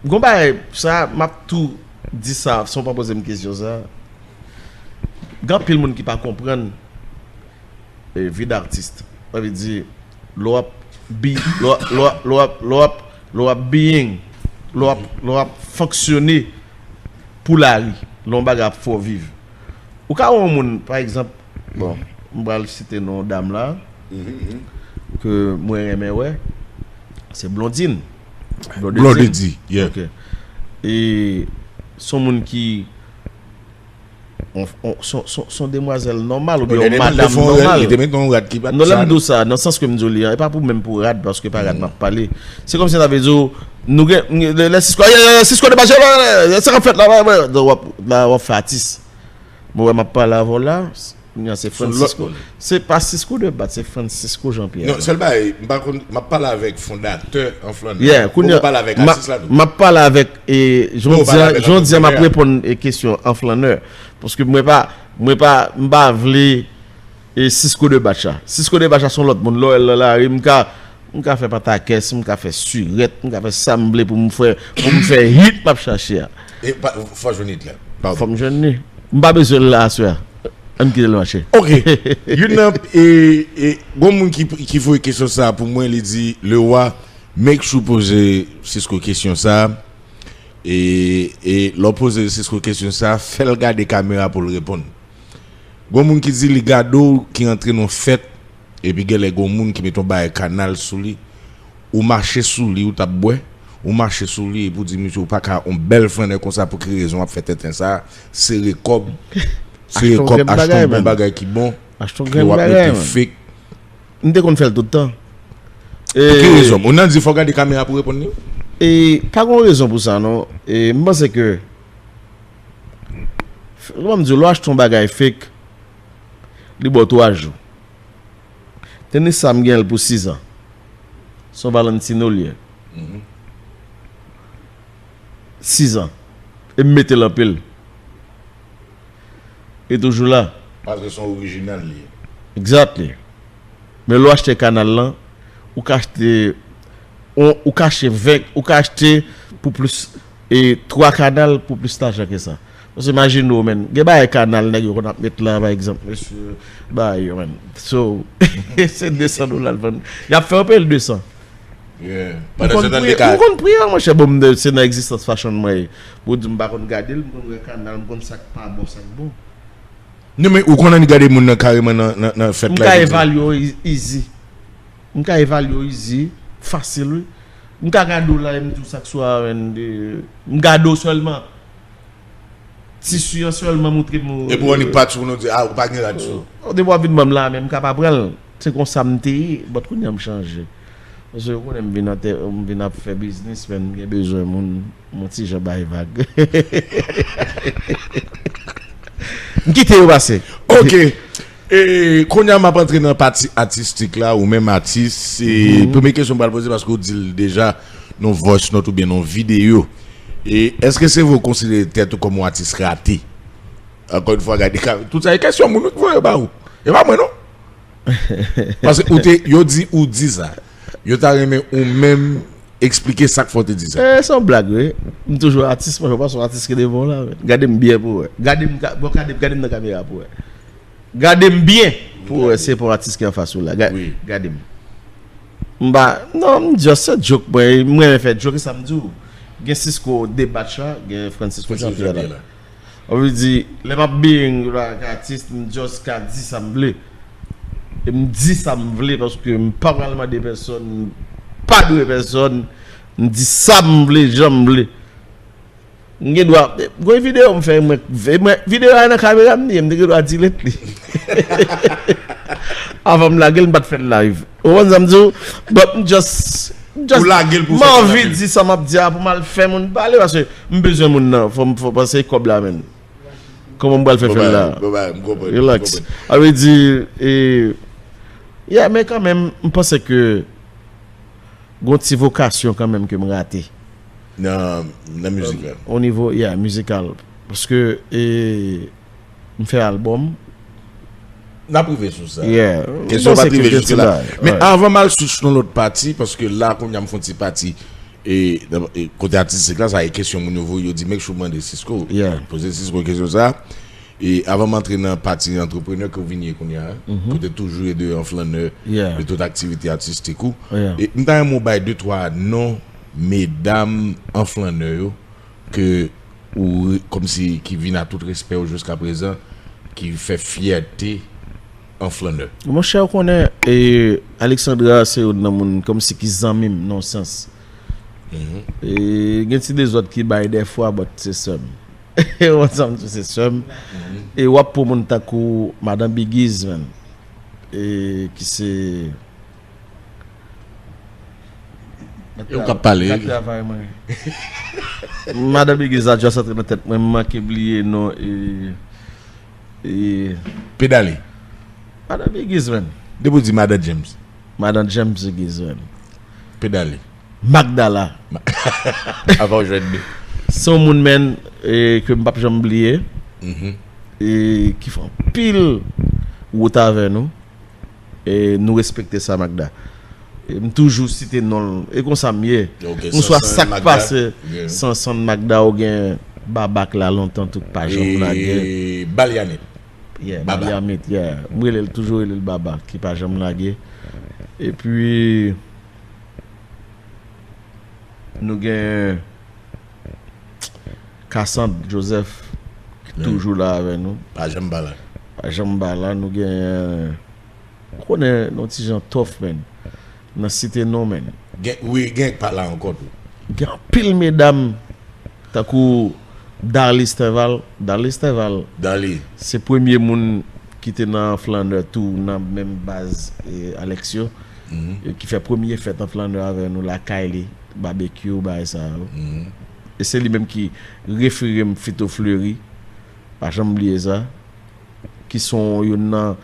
gon bagay, sa, m ap tou di sa, san w pa poze m kesyon sa. Gen anpil moun ki pa konprann e, vi d atis. Sa vle di, lè w ap bi-, lè w ap, lè w ap, lè w ap, lè w ap, lè w ap being, lè w ap, lè w ap fonksyone pou lari. Lè yon bagay ap fè w viv. Ou ka wè yon moun, pa egzanp, bon, m pral site non dam la, ke mwen renmen wè, se Blondine. Blondedy. Blondedy, yeah. Ok. E se yon moun ki, on, on, se yon, se yon, se yon demwazèl nòmal oubyen yon madanm nòmal. Li te met yon rad ki pa t sa. Non, lè m di w sa, nan sans ke m di w li an, e pa pou menm pou rad, paske pa rad m ap pale. Se kòmsi sa vle di w, nou gen, lè, lè Cisco, yeah, yeah, Cisco debache, yeah, yeah, yeah, sa k ap fèt la, la, la, la, w ap, la, w ap fè atis. Mwen wè m ap pale avè w la, kounye a se Francisco. Se pa Cisco de Bat, se Francisco Jean Pierre. Non, sèl bagay, m pa konn, m ap pale avèk fondatè Anflannè. Yeah, kounye a, m ap pale avèk atis la tou. M ap pale avèk, e, jodi a, jodi a, m ap reponn, e, kesyon Anflannè. Paske mwen pa, mwen pa, m pa vle, e, Cisco de Bat la. Cisco de Bat la se yon lòt moun. Lè w wè l nan lari, m ka, m ka fè patakès, m ka fè sirèt, m ka fè sa m vle pou m fè, pou m fè hit m ap chache a. E pa, fò jwenn hit la. Fò m jwenn li. M pa bezwen l la aswè a. Ann kite l mache. Ok. Youn nan, e, e, gon moun ki, ki voye kesyon sa a pou mwen, li di, Leroy, make sure poze Cisco kesyon sa a. E, e lè w poze Cisco kesyon sa a, fè l gade kamera pou l reponn. Gon moun ki di li gade w ki rantre nan yon fèt, epi genlè gon moun ki mete yon bagay kanal sou li, ou mache sou li, ou t ap bwè, ou mache sou li, epi w di, "Mesye, ou pa ka yon bèl flannè konsa, pou ki rezon w ap fè tenten sa a, sere kòb, sere kòb, achte yon bon bagay ki bon, ke w ap mete fake." M te konn fè l tout tan. Pou ki rezon? Moun nan di fò w gade kamera pou w reponn li? E pa gen rezon pou sa, non. E m panse ke, kòman m di w, lè w achte yon bagay fake, li ba w twa jou. Tenis sa, m gen l pou sizan. Se yon Valentino l ye. Sizan. E m mete l anpil. Li toujou la. Paske se yon orijinal li ye. Exactly. Men lè w achte kanal lan, ou ka achte, ou, ou ka achte ven, ou ka achte pou plis, e twa kanal pou plis lajan ke sa. Paske imajine w, menn, gen bagay kanal nèg yo konn ap met la, pa egzanp, mesye, bagay yo, menn. So, se de san dola l vann. Y ap fè w peye l de san. Yeah. M konn pri an, monchè, bon, m de, se nan Existence Fashion mwen ye. Pou di m pa konn gade l, m konn wè kanal, m konn sa k pa bon, sa k bon. Non, men ou konn annik gade moun nan kareman nan, nan, nan fèt la, m ka evalye w easy. M ka evalye w easy, fasil, wi. M ka gade w la, e m di w sa k sou a, menn, de, m gade w sèlman. Tisi an sèlman montre m. Epi w annik pati pou nou di, a, ou pa gen rad sou. Depi w ap vin ban m la, men m ka pa pran l. Se konsa m te ye, but kounye a m chanje. Paske yo konnen m vin an tè, m vin ap fè biznis, men m gen bezwen moun, m yon ti jan bay vag. M kite yo pase. Ok. E, kounye a m ap antre nan pati atistik la, ou menm atis, e, premye kesyon m pral poze, paske w di l deja, nan voice note oubyen nan videyo. E èske se vre w konsidere tèt ou kòm yon atis rate? Ankò yon fwa, gade ka, tout sa e kesyon moun wi ki voye yo ba ou. E pa mwen non. Paske ou te, yo di ou di sa. Yo ta renmen ou menm eksplike sa k fè w te di sa. Eh, se yon blag, wi. M toujou atis, mwen, ou pa se yon atis ki devan w la, men. Gade m byen pou w wè. Gade m, ka- bon, gade, gade m nan kamera pou w wè. Gade m byen pou w wè, se pa yon atis ki anfas ou la. Ga- Wi. Gade m. M pa, non, m just se joke, mwen, mwen renmen fè joke, e sa m di w. Gen Cisco Debatch la, gen Francisco Jean Pierre la. Sa vle di, lè m ap being la ak atis, m just ka di sa m vle. E m di sa m vle paske m pa pral mande pèsonn, m pa dwe pèsonn, m di sa m vle, jan m vle. M gen dwa, gen videyo m fè, mwen, mwen, videyo a nan kamera m li ye, m te gen dwa delete li. Avan m lage l, m pa t fè l live. Ou konprann sa m di w? But m just, m just, m anvi di sa m ap di a pou m al fè moun pale, paske m bezwen moun nan, fò m, fò, paske se kòb la, menn. Kòman m pral fè fè l la? Relax. Sa vle di, e, yeah, men kanmenm, m panse ke gon ti vokasyon kanmenm ke m rate. Nan, nan mizik la. O nivo, yeah, mizikal. Paske, e, m fè albòm. N ap rive sou sa. Yeah. Kesyon pa t rive jiske la. Men avan m al sou yon lòt pati, paske la, kounye a m fè yon ti pati, e, e, kote atistik la, sa e kesyon moun yo voye, yo di, make sure w mande Cisco. Yeah. Poze Cisco kesyon sa. E avan m antre nan pati antreprenè ke w vin ye kounye a, ke w te toujou ye de yon flannè, de tout aktivite atistik ou. E m ta renmen w bay de twa non medam anflannè yo ke ou kòmsi ki vin a tout respè w jiska prezan, ki fè fyète an flannè? Monchè, ou konnen, e, Alexandra se youn nan moun kòmsi ki zanmi m, nan yon sans. Mhm. E, gen ti dezòd ki bay dèfwa, but se sè m. Ou konn sa m di, se sè m. Mhm. E w ap pran moun tankou Madan Bigiz, menm. E, ki se Yo k ap pale. K ap travay mwen. Madan Bigiz la just antre nan tèt mwen, m manke bliye non e, e Pedale. Madan Bigiz, menm. Depi w di Madan James. Madan James Bigiz, menm. Pedale. Magdala. Ma- Avan w jwenn li. Se yon moun, menm, e, ke m p ap janm bliye. Mhm. E ki fè anpil wout avè nou. E nou respekte sa, Magda. E m toujou site non l. E konsa m ye. Ok, m swa Sansann, sa k Magda. Pase, yeah. Sansann, Magda, ou gen Baba k la lontan tou, k pa janm lage. E Balyamit. Yeah, Baba. Balyamit, yeah. M rele l, toujou rele l Baba, ki pa janm lage. Epi, nou gen Cassandre Joseph, ki toujou la avè nou. Pa janm pa la. Pa janm pa la. Nou gen, ou konnen, nou ti jan tough, menm. Nan site non, menm. Gen, wi, gen k pa la ankò tou. Gen anpil medam, tankou Darly Sterval. Darly Sterval. Darly. Se premye moun ki te nan flannè tou, nan menm baz, e, Alex yo. Mhm. E ki fè premye fèt an flannè avè nou lakay li, babekyou, bagay sa yo. Mhm. E se li menm ki refere m Fito Fleury, pa janm bliye sa, ki se youn nan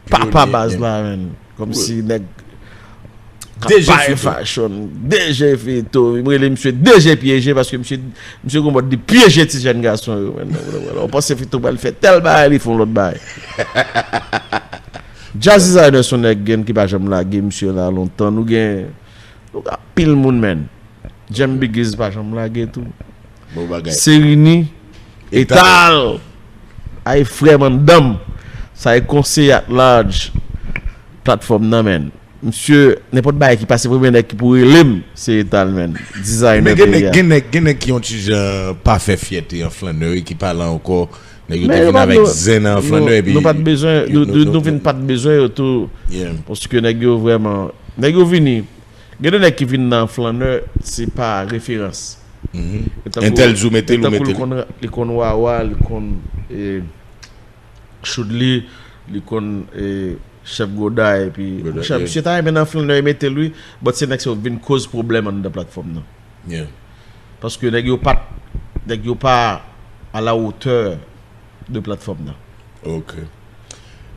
papa baz la, menm. Kòmsi nèg k ap bay fashion, D J Fito, m rele misye D J pyeje, paske misye, misye gon mòd li pyeje ti jèn gason yo, menm. Ou panse Fito pral fè tèl bagay, li fè yon lòt bagay. Jazz Designer se yon nèg gen ki pa janm lage, misye la lontan. Nou gen, nou gen anpil moun, menm. Jem Bigiz pa janm lage tou. Bon bagay. Serini, Etal. Etal. Ay, frè m anndan m. Sa e konseye at large platfòm nan, menm. Misye, nenpòt bagay ki pase, premye nèg ki pou rele m, se Etal, menm. Designer peyi a. Men gen nèg, gen nèg, gen nèg ki yon ti jan pa fè fyète an flannè, ki pa la ankò. Nèg yo te vin avèk zen nan flannè, epi nou pa t bezwen, nou, nou, nou vin pa t bezwen yo tou. Yeah. Paske nèg yo vrèman, nèg yo vini. Gen de nèg ki vin nan flannè, se pa referans. Mhm. Entèl di w mete l, ou mete l. Li konn, li konn Wawa, li konn, e, Choudli, li konn, e, Chèf Goda, epi, monchè, misye ta renmen nan flannè, e mete l, wi, but se nèg sa yo vin koz pwoblèm anndan platfòm nan. Yeah. Paske nèg yo pa t, nèg yo pa à la hauteur de platfòm nan. Ok.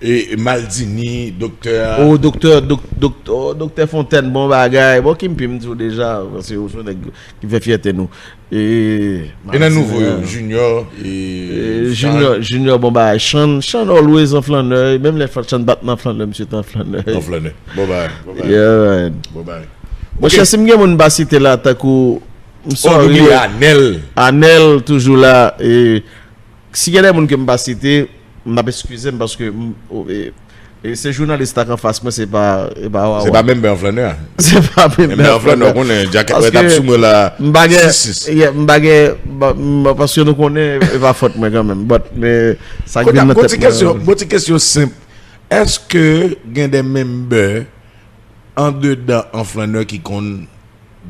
E Maldini, doktè a. Oh, doktè, dok-, dok-, oh, doktè Fontaine, bon bagay. Bon, Kimpi, m di w deja, paske ou se yon nèg ki fè fyète nou. E, e nan nouvo yo, Junior, e, e, Junior, Junior, bon bagay. Chan, Chan always an flannè. Menm lè Chan bat nan flannè, misye te an flannè. An flannè. Bon bagay, bon bagay. Yeah, man. Bon bagay. Monchè, si m gen moun m pa site la, tankou, m sorry. Oh, nou bliye Anèl. Anèl, toujou la, e, Si gen de moun ke m pa site, m ap eskize m paske m, o, e, e se jounalis la k anfas mwen, se pa, e pa Wawa. Se pa menm bè an flannè a. Se pa menm bè an flannè a. Menm bè an flannè, ou konnen, djakèt mwen t ap sou mwen la, sis sis. Yeah, m pa gen, m pa, m, paske nou konnen, e pa fòt mwen kanmenm. But, men, sa k vin nan tèt mwen. Bon ti kesyon, bon ti kesyon senp. Èske gen de menm bè andedan an flannè ki konn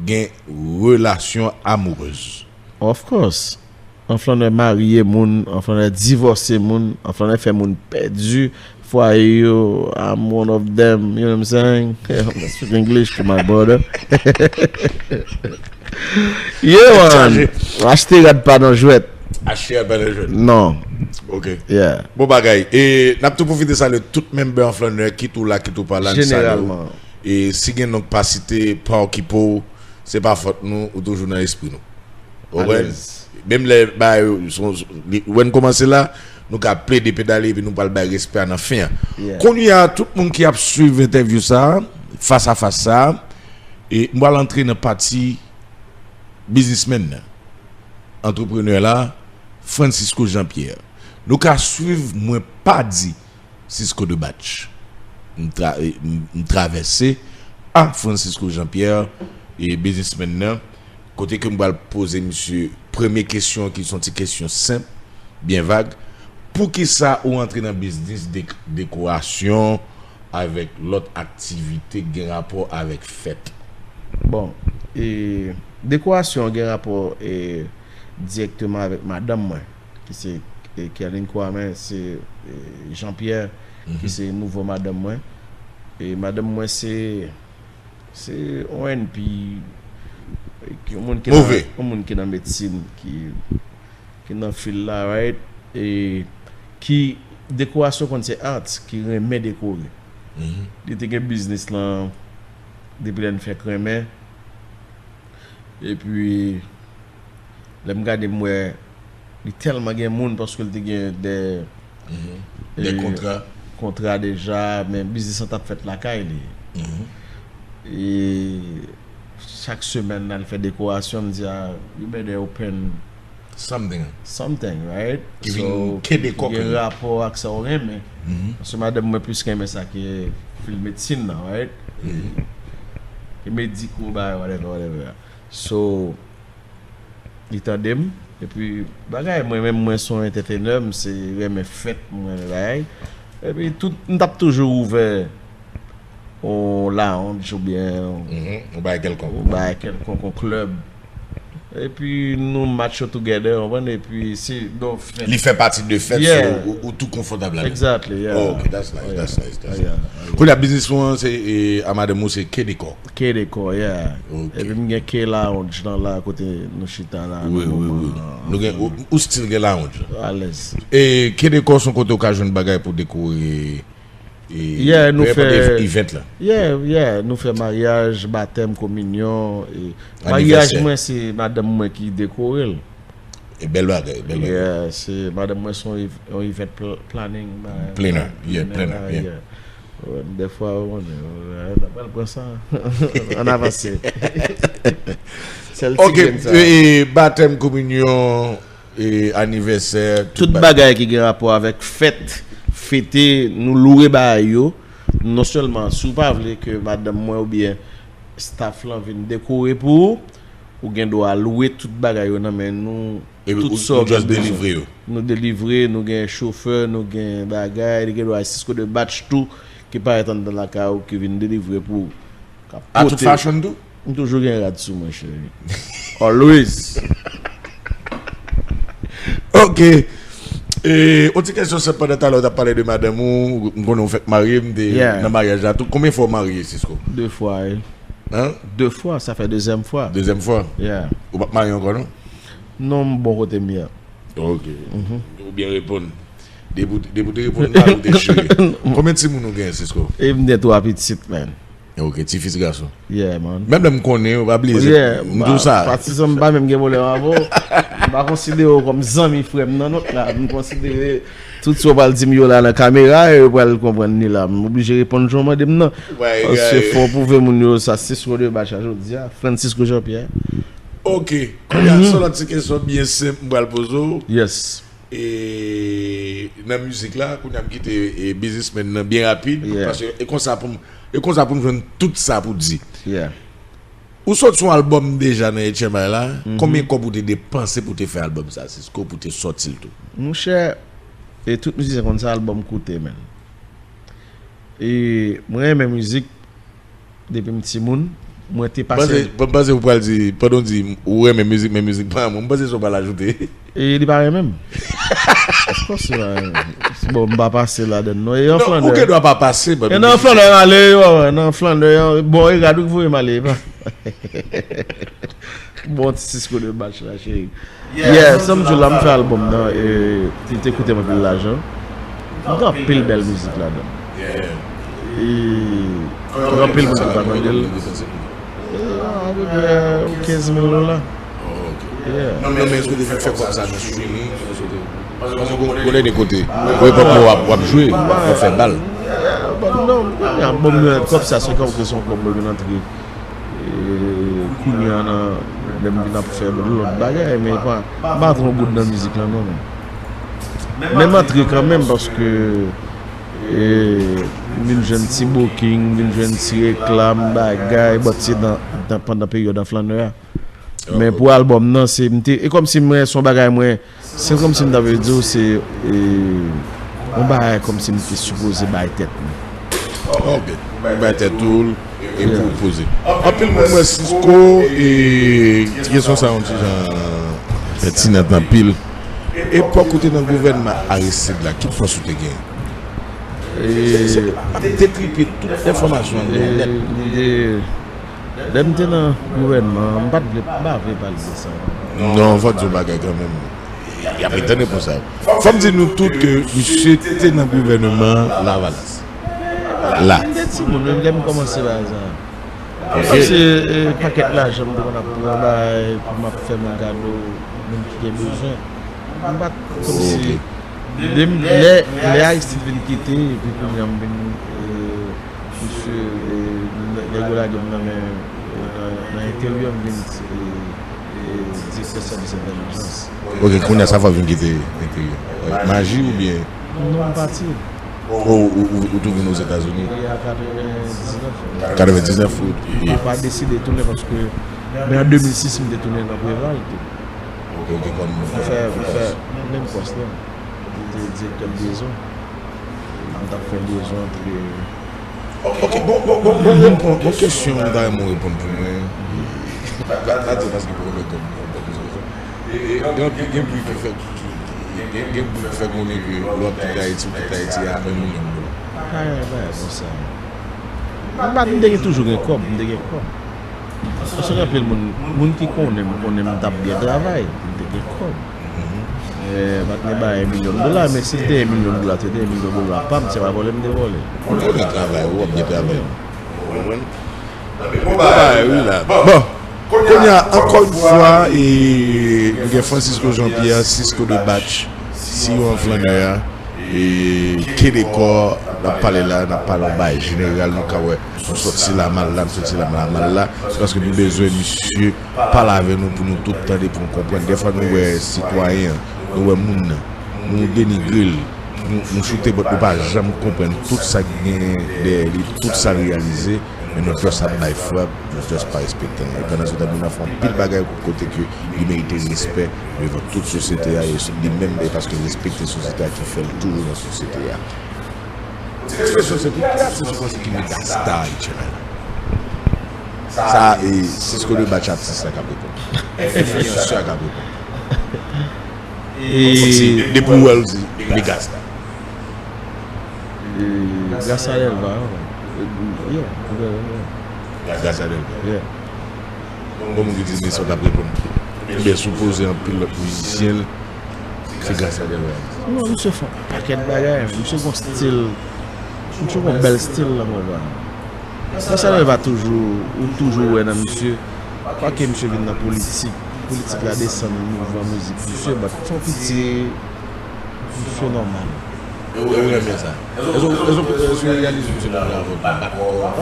gen relasyon amourèz? Of course. An flannè marye moun, an flannè divòse moun, an flannè fè moun pèdi fwaye yo. I'm one of them, you know what I'm saying? I speak English to my brother. Yeah, man. Achte rad pa nan jwèt. Achte rad pa nan jwèt. Non. Ok. Yeah. Bon bagay. E n ap tou pwofite salye tout menm bè an flannè, kit ou la, kit ou pa la, n salye w. Jeneralman. E si gen non k pa site, pa okipe w, se pa fòt nou, ou toujou nan espri nou. Ou konprann? Alèz. Menm lè bagay yo, son, son, li, wè n kòmanse la, nou ka plede pedale epi nou pral bay respè a nan fen an. Yeah. Kounye a, tout moun ki ap swiv entèvyou sa, fas a fas sa, e m pral antre nan pati biznismenn nan, antreprenè la, Francisco Jean Pierre. Nou ka swiv, mwen pa di Cisco de Batch. M tra-, m, m travèse a Francisco Jean Pierre, e biznismenn nan, kote ke m pral poze misye premye kesyon ki se yon ti kesyon senp, byen vag. Poukisa ou antre nan biznis de-, dekorasyon avèk lòt aktivite k gen rapò avèk fèt? Bon, e, dekorasyon an gen rapò e, dirèkteman avèk madanm mwen, ki se e, Kerline Kwame, se e, Jean Pierre, ki se nouvo madanm mwen. E madanm mwen se se yon N P, yon moun ki nan, Move. Yon moun ki nan medsin, ki ki nan fil la, right? E ki dekorasyon konn se art, ki renmen dekore. Li te gen biznis lan depi lè n fèk renmen. Epi lè m gade m wè li tèlman gen moun paske l te gen de De kontra. Kontra deja, men biznis lan t ap fèt lakay li. E chak semèn n al fè dekorasyon, m di a, you better open Something. Something, right? Ki vin ke dekò gen rapò ak sa w renmen. Paske madanm mwen plis renmen sa ke fil medsin nan, right? Ke mediko, bagay, whatever, whatever. So, li tande m. Epi, bagay, mwen menm, mwen se yon entertainer, m se renmen fèt, mwen renmen bagay. Epi, tout, m t ap toujou ouvè yon lounge oubyen yon bagay kèlkonk, yon klèb. Epi nou match yo together, ou konprann, epi se, donk, fèt. Li fè pati de fèt, Yeah. So ou, ou tou konfòtab ladan. Exactly, yeah. Oh, ok, that's nice, that's nice, that's Yeah, nice. Kounye a, biznis ou an, se, e, a madanm ou, se K Decor. K Decor, yeah. Ok. Epi m gen K Lounge nan la, kote nou chita la. Wi, wi, wi. Nou gen, ou, ou still gen lounge. Alèz. E K Decor se yon kote ou ka jwenn bagay pou dekore, e, Yeah, nou nenpòt fè ev-, event la. Yeah, yeah, nou fè maryaj, batèm, kominyon. E, Anivèsè. Maryaj mwen, se madanm mwen ki dekore l. E bèl bagay, bèl bagay. Yeah, se madanm mwen, se yon ev-, yon event pl-, planning. Ba, Planner, yeah, planner, planner, yeah. Wè, dèfwa, ou konnen, wè, n ap pral pran sa. Ann avanse. Sèl ti Ok, grenn sa. E batèm, kominyon, e anivèsè, Tout bagay ki gen rapò avèk fèt, fete, nou loure bagay yo. Non sèlman, si w pa vle ke madanm mwen oubyen staff lan vin dekore pou ou, ou gen dwa lwe tout bagay yo nan men nou. Epi Tout ou, sa w ou just gen bezwen. Delivre yo. Nou delivre, nou gen chofè, nou gen bagay, li gen dwa Cisco de Batch tou, ki parèt anndan lakay ou, ki vin delivre pou ou. K ap A tout pote. Fashion tou? M toujou gen rad sou mwen, cheri. Always. Ok. E, yon ti kesyon senp, pandan talè ou t ap pale de madanm ou, m konnen ou fèk marye, m te Yeah. Nan maryaj la tou. Konbyen fwa ou marye, Cisco? De fwa, wi. Hein? De fwa, sa fè dezyèm fwa. Dezyèm fwa? Yeah. Ou p ap marye ankò, non? Non, m bon kote m ye a. Ok. Ou byen reponn. Depi w te reponn mal, ou te chire. Konbyen timoun ou gen, Cisco? E m gen twa pitit, man. Ok, tifi, ti gason. Yeah, man. Menm lè m konnen, ou pa bliye, Yeah, m di w sa. Patizan, m pa menm gen pwoblèm avè w. M pa konsidere w kòm zanmi frè m nan nòt la. M konsidere tout sa w pral di m yo la nan kamera, yo pral konprann li la. M oblije reponn jan w mande m nan. Paske fò w pwouve moun yo sa, Cisco de Batch la jodi a. Francisco Jean Pierre. Ok. Kounye a, se yon lòt ti kesyon byen senp m pral poze w. Yes. E nan mizik la, kounye a m kite e, biznismenn nan byen rapid. Yeah. Paske e konsa pou m, e konsa pou m jwenn tout sa pou di. Yeah. Ou sot sou albòm deja nan H M I la. Konbyen kòb ou te depanse pou te fè albòm sa, Cisco, pou te sòti l tou? Monchè, e tout mizisyen konn sa, albòm koute, man. E mwen renmen mizik depi m timoun. Mwen te pase. Panse, panse ou pral di, pandan w di ou renmen mizik, men mizik pa mwen, m panse sa w pral ajoute. E li pa renmen m. Of course, li pa renmen m. Bon, m pa pase ladann non. E an Non, ou flannè. gen dwa pa pase, but E nan flannè m ale, yo, nan flannè, bon, e gad ou k voye m ale, pa. Bon, ti Cisco de Batch la, cheri. Yeah, sa m di w la, m fè albòm nan, e, li te koute m anpil lajan. M gen anpil bèl mizik ladan. E, gen anpil moun ki pa tande l. E, apeprè kenz mil dola. Yeah. Non, men èske w te fè kòb sa nan streaming? Paske w konnen de kote. Pou epòk mwen w ap, w ap jwe, w ap fè bal. Bon, non, albòm nan, kòb sa, se kòb ke se yon kòb mwen vin antre. E, kounye a nan, lè m vin ap fè lòt bagay, men pa, m pa antre yon goud nan mizik la, non, men. Men m antre kanmenm, paske, e, m vin jwenn ti booking, m vin jwenn ti reklam, bagay, but se nan, nan, pandan peryòd an flannè a. Men pou albòm nan, se m te, e kòmsi mwen, se yon bagay mwen, se kòmsi m ta vle di w, se e, yon bagay kòmsi m te sipoze bay tèt mwen. Ok. Ou bay tèt ou l e pou w poze. Anpil moun wè Sisco e ti kesyon sa yon ti jan pètinant anpil. Epòk ou te nan gouvènman Aristide la, ki pòs ou te genyen? Se pa detripe tout enfòmasyon an nèt. Lè m te nan gouvènman an, m pa t vle, m pa vle pale de sa. Non, fò di yon bagay kanmenm. Y ap etann pou sa. Fò m di nou tout ke misye te nan gouvènman Lavalas. La. M te timoun, menm lè m kòmanse bagay sa. Se pakèt lajan m te konn ap pran bay pou m ap fè moun kado, moun ki gen bezwen. M pa t kòmsi. Lè, lè Aristide vin kite, epi kounye a m vin. Misye, nèg yo lage m nan men, nan enteryè, m vin direktè sèvis entèlijans. Ok, kounye a sa fè w vin kite enteryè? Maji oubyen? Non, m pati. Ou tou vin Ozetazini? Katrevendiznèf. Katrevendiznèf ou. Papa deside tounen paske, men an de mil sis m te tounen nan Preval tou. Ok, ok, kòm. Pou fè, pou fè menm pòs la. M te direktè lyezon. M t ap fè lyezon antre. Ok, bon, bon, bon, bon, bon, bon kesyon m ta renmen w reponn pou mwen. Pa, pa, pa di paske pou reponn pou mwen. Gen, gen, gen bri ki fè, gen, gen bri ki fè konnen ke lè w ap kite Ayiti, ou kite Ayiti a yon milyon dola. Pa gen bagay konsa. M pa, m te gen toujou gen kòb, m te gen kòb. Paske gen anpil moun, moun ki konnen m, konnen m t ap byen travay, m te gen kòb. Eh, pa t gen bagay milyon dola, men si l te yon milyon dola, se te yon milyon dola pa m, se pa vòlè m te vòlè. Ou konnen travay ou, w ap byen travay. Ou konprann? Bon bagay wi la. Bon, kounye a, ankò yon fwa, e, nou gen Francisco Jean Pierre, Sisco de Batch, C E O an Flanday a, e, Kedekò, n ap pale la, n ap pale yon bagay jeneral, nou ka wè, nou sòti la, m al la, m sòti la, m al la, se paske nou bezwen misye pale avè nou pou nou tout tande, pou nou konprann. Dèfwa nou wè sitwayen an, nou wè moun nan, nou denigre l, nou, nou choute bòt, nou pa janm konprann tout sa k gen dèyè li, tout sa l reyalize, men nou just ap bay frap, nou just pa respekte anyen. Pandan se tan, moun nan fè anpil bagay kote ke li merite respè devan tout sosyete a, e li menm, e paske l respekte sosyete a ki fè l toujou nan sosyete a. Ti kesyon se pou ki atis ou panse ki mega star aktyèlman? Sa e Sisco de Batch atis la k ap reponn. Enfliyansè a k ap reponn. Kòmsi depi w wè l di mega star. Gracia Delva. Yeah. Gracia Delva. Bon moun ki di men sa w t ap reponn. Ebyen si w poze anpil lòt mizisyen, se Gracia Delva. Non, misye fè yon pakèt bagay. Misye gon stil. Misye gon bèl stil nan moman. Gracia Delva toujou, ou toujou wè nan misye. Kwake misye vin nan politik, politik la desann mouvman mizik misye, but fè yon piti misye nòmal. E ou renmen sa? Èske w reyalize misye nan travay?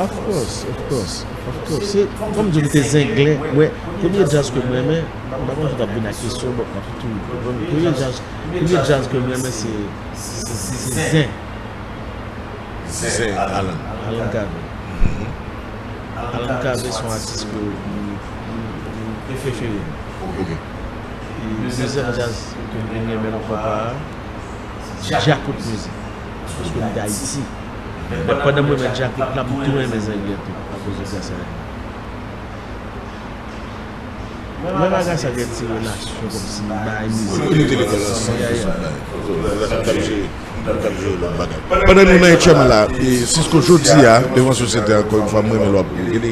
Of course, of course, of course. Se, kòm di m te zenglen, mwen, premye djaz ke m renmen, m pa konn si w t ap vin ak kesyon, but m ap tou reponn. Premye djaz, premye djaz ke m renmen se, se, se, se zen. Zen Alan. Alan Cavé. Alan Cavé se yon atis ke m, m, m prefere m. Ok. E dezyèm djaz ke m renmen nan konpa a, Djakout Music. Paske m te Ayiti. Men pandan m renmen Djakout la, m tou renmen Zenglen tou, akoz de Gracia Delva. Mwen bagay sa gen ti relasyon kòmsi m bay mizik. Wi, nou te lekòl ansanm, nou te sou bagay. Nou t ap jere, nou t ap jere lòt bagay. Pandan nou nan aktyèlman la, e, Sisco jodi a, devan sosyete a, ankò yon fwa, m renmen lè w ap, gen de,